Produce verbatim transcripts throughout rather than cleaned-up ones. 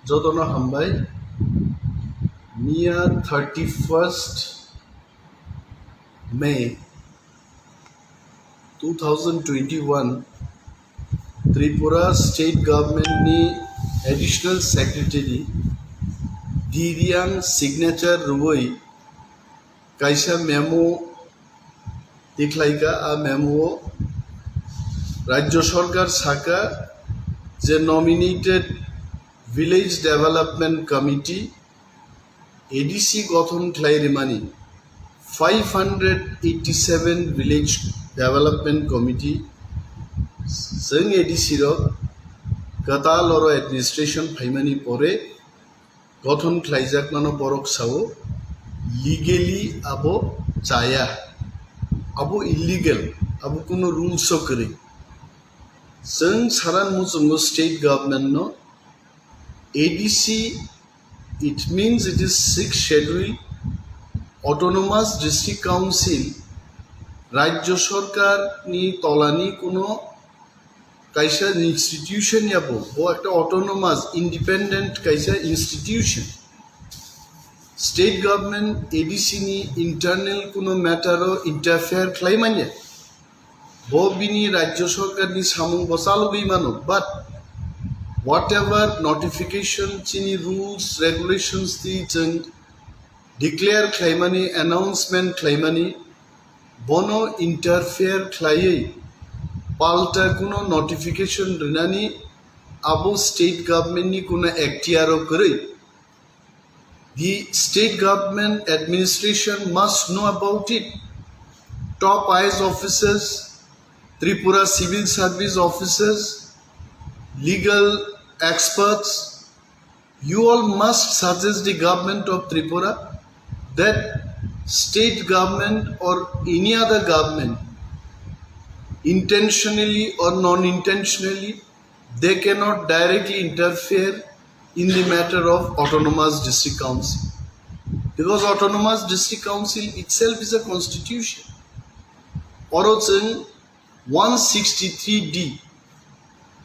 Jotono hambai. Miya thirty-first May two thousand twenty-one Tripura State Government ni Additional Secretary Diriang signature rwui kaisa memo tikhlaika. A memo o Rajya Sarkar saka je nominated Village Development Committee, A D C, gothon khlai rimani five hundred eighty-seven Village Development Committee chwng A D C rok kwtal oro administration phaimani pore gothon khlaijakmano borok sao, legally abo chaya, abo illegal, abo kuno rules o kwrwi. Chwng saran muchungo state government no A D C, it means it is sixth schedule, autonomous district council, Rajya Sarkar ni tolani kuno kaisa institution ya bo, bo ekta autonomous, independent kaisa institution. State government A D C ni internal kuno matter o interfere khlai manya. Bo bini Rajya Sarkar ni samung bo chalogwi mano, but whatever notification chini rules, regulations twi chwng declare khlaimani, announcement khlaimani, bono interfere khlaiwi palta kuno notification rinani abo state government ni kuno ekhtiar o kwrwi. The state government administration must know about it. Top I A S officers, Tripura civil service officers, legal experts, you all must suggest the government of Tripura that state government or any other government intentionally or non-intentionally, they cannot directly interfere in the matter of autonomous district council, because autonomous district council itself is a constitution. Oro chwng one sixty-three D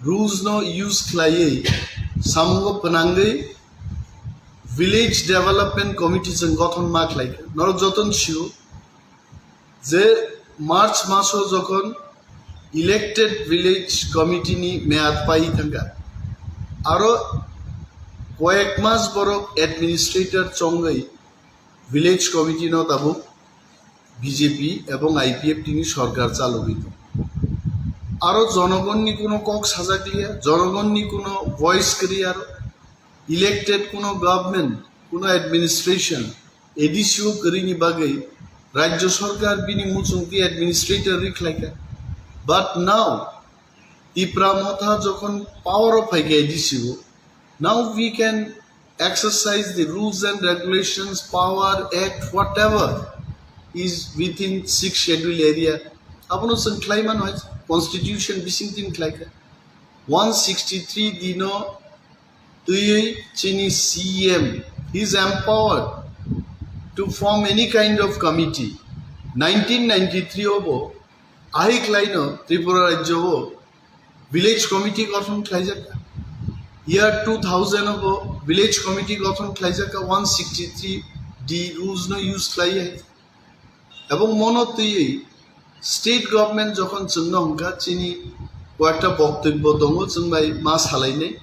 rules no use khlaiwi samungo pwnangwi village development committee chwng gothon ma khlaikha. Norok jotono sio je March maso jokhon elected village committee ni meyad pai thangkha, aro koyek mas borok administrator chongwi village committee no tabuk B J P ebong I P F T ni sorkar chalogwi tongo. Aro jonogonni kuno kok sajakliya, jonogonni kuno voice kwrwi aro. Elected kuno government, kuno administration, A D C o kwrwini bagwi Rajya Sarkar bini muchungtwi administrator rikhlaikha. But now, Tipra Motha jokhon power o phaikha A D C o, now we can exercise the rules and regulations, power, act, whatever is within sixth schedule area. Abono chwng khlai mano hai constitution bisingtwi khlaikha. One sixty-three D no twiwi chini C M, he is empowered to form any kind of committee. Nineteen ninety-three o bo ahik laino Tripura rajyo o village committee gothon khlaijak. Year two thousand o bo village committee gothon khlaijak, one sixty-three D rules no use khlaiwi. Ebong mono twiwi state government jokhon chwngno hwnkha, chini koyekta boktobbo tongo, chwng bai ma salainai.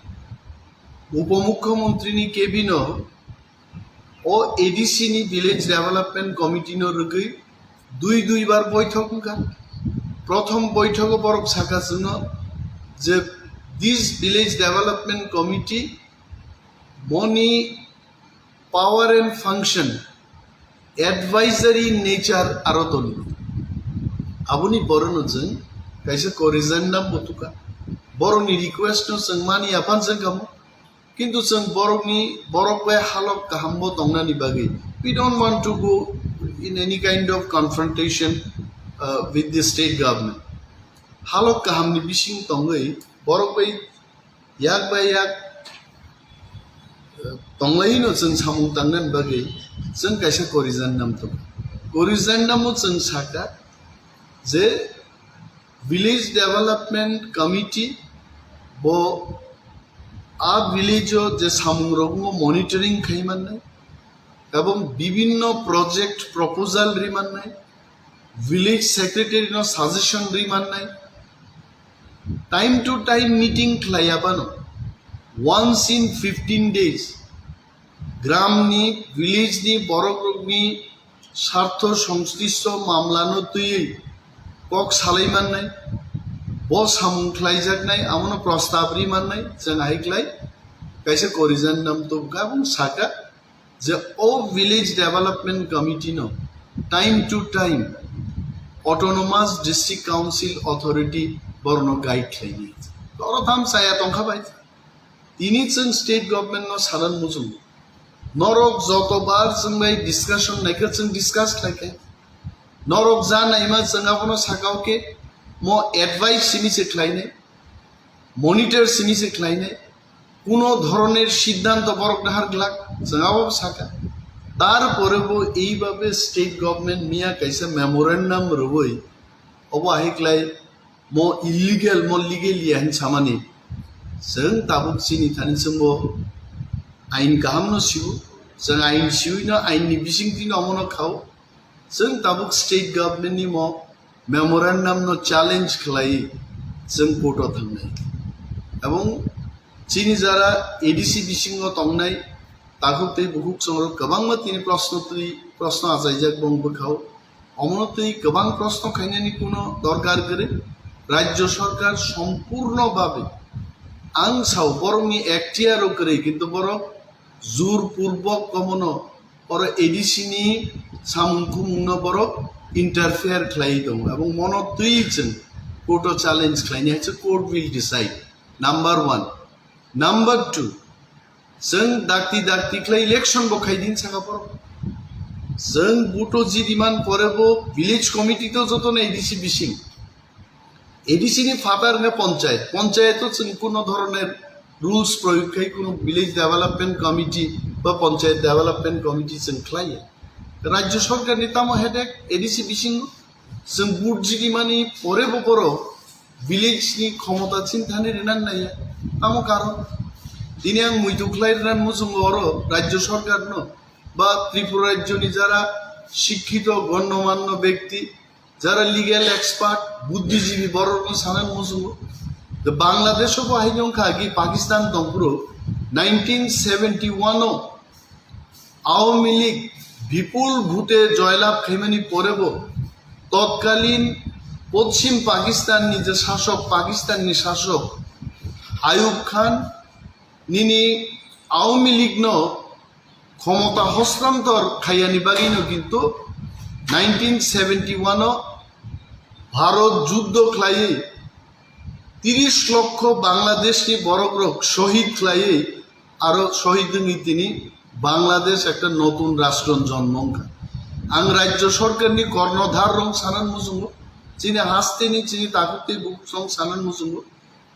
Upomukhyamantri ni cabin o o A D C ni village development committee no rwgwi dui dui bar boithok wngkha. Prothom boithogo borok sakha chwngno je this village development committee moni power and function advisory in nature aro toni. Aboni borono chwng kaisa corrigendum bo tukha. Borokni request no chwng mani aphan chwng kamo. Kintu chwng borokni, borok bai halok kaham bo tongnani bagwi, we don't want to go in any kind of confrontation, uh, with the state government. Halok kahamni bising tongwi borok bai yak bai yak, eh, tonglaino chwng samung tangnani bagwi chwng kaisa corrigendum tongo. Corrigendum o chwng sakha je village development committee bo A village o je samung rokno monitoring khai mannai, ebong bibinno project proposal ri mannai, village secretary no suggestion ri mannai, time to time meeting khlai abano, once in fifteen days, gram ni, village ni borok rokni sartho songslishto mamla no twiwi kok salai mannai, bo samung khlaijaknai, amono prostab ri mannai, chwng hai khlai kaisa corrigendum tubkha, ebong saka je o village development committee no time to time autonomous district council authority borokno guide khlainai. Oro tham chaya tongkha bai. Tini chwng state government no sanan muchung. Norok jotobar chwng bai discussion naikha chwng discuss khlaikha. Norok ja naima chwng abono sakao khe mo advice simi se khlainai, monitor simi se khlainai, kuno dhoroner siddhanto borok nahar glak chwng abo saka. Tarpore bo eibabe state government miya kaisa memorandum rwui obo hai khlai mo illegal, mo legal ya hin samani. Chwng tabuk chini thani chwngbo ain kaham no siu, chwng ain siui no ain ni bising tino omono khao. Chwng tabuk state government ni mo memorandum no challenge khlai chwng court o thangnai. Ebong chini jara A D C bisingo tongnai takhuk tei bukhuk songrok kwbangma tini proshno twi, proshno achaijak bong bwkhao. Omono twi kwbang proshno khainani kuno dorkar kwrwi. Rajyo sorkar sompurno babe ang sao borokni ekhtiaro kwrwi, kintu borok jur purbok komono oro A D C ni samung khumungno borok interfere khlaiwi tongo, ebong mono twi chwng court o challenge khlaini hai se court will decide. Number one. Number two, chwng dakti dakti khlai election bo khaidin saka borok. Chwng buto jidiman pore bo village committee to jotono A D C bising. A D C ni father ne panchayat. Panchayat o chwng kuno dhoroner rules proyog khai kuno village development committee ba panchayat development committee chwng khlaiya. Rajyo sorkar ni tamo headache A D C bisingo? Chwng vote jigimani pore bo borok village ni khomota chini thani rinan naiya. Tamo karon? Tini ang muitu khlai rinan muchungo oro rajyo sorkar no ba Tripura rajyo ni jara shikkito gonnomanno bekti, jara legal expert, buddhijibi borok no sanan muchungo. The Bangladesh o bo hai wngkha agi Pakistan tongphuru nineteen seventy one o Awami League bipul bhute joylab khaimani porebo totkalin Poschim Pakistan ni je sasok, Pakistan ni sasok Ayub Khan nini Awami League no khomota hostantor khaiyani bagwino kintu nineteen seventy one o Bharot juddo khlaiwi tiris lokho Bangladesh ni borok rok shohid khlaiwi aro shohid wngwi tini Bangladesh ekta notun rashtra jonmo wngkha. Ang rajyo sorkar ni kornodhar rok sanan muchungo, chini haste ni chini takhuk tei bukhuk song sanan muchungo.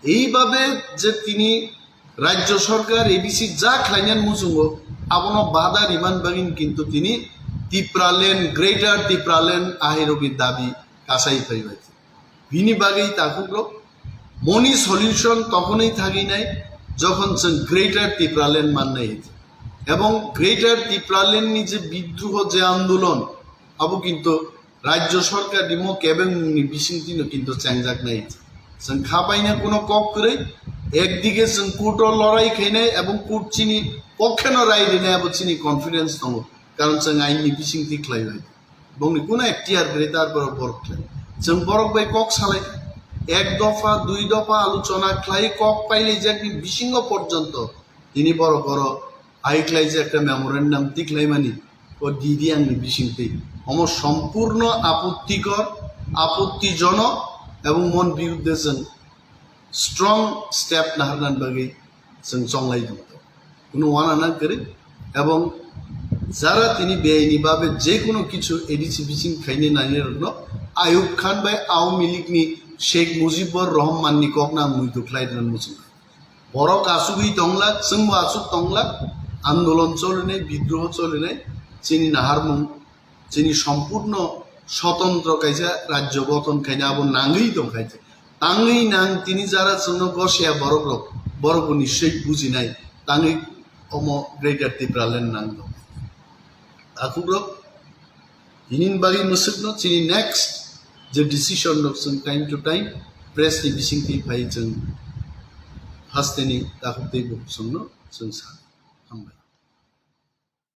Eibabe je tini rajyo sorkar A D C ja khlainani muchungo, abono bada riman bagwini kintu tini Tipraland, Greater Tipraland ahai rokni dabi kasai phaibai. Bini bagwi takhuk rok moni solution tokhonwi thagwi nai jokhon chwng Greater Tipraland mannai. Ebong Greater Tipraland ni je bidroho je andolon abo kintu rajyo sorkar ni mo kebengmung ni bisingtwi no kintu chengjaknai. Chwng khapaina kuno kok kwrwi, ekdige chwng court o lorai khainai ebong court chini pokkhe no rai rinai abo chini confidence tongo, karon chwng ain ni bisingtwi khlaibai. Bongni kuno ekhtiar kwrwi tar borok borok khlai. Chwng borok bai kok salai, ek dopha, dui dopha aluchona khlai kok pailaijakni bisingo porjonto tini borok oro hai khlaijak ekta memorandum tikhlaimani o D D ang ni bisingtwi. Omo sompurno apottikor, apottijonok ebong mon birudde chwng strong step naharnani bagwi chwng chonglai tongkha. Kuno wana nang kwrwi ebong jara tini beaini babe je kuno kichu A D C bising khaini nani rokno Ayub Khan bai Awami League ni Sheikh Mujibur Rahman ni kokno ang muitu khlai rwna muchung. Borok asugwi tonglak, chwngbo asuk tonglak, andolon cholinai, bidroho cholinai, chini naharmung, chini sompurno sotontro kaisa rajyo gothon khaina abo nangwi tongkha. Tangwi nang tini jara chwngno gosiya borok rok, borok bo nischoi bujinai tangwi omo Greater Tipraland nangno. Takhukrok, tini bagwi mwswkno chini next je decision rok chwng time to time press ni bisingtwi phai chwng hasteni takhuk tei bukhuk songno chwng sa. Hambai.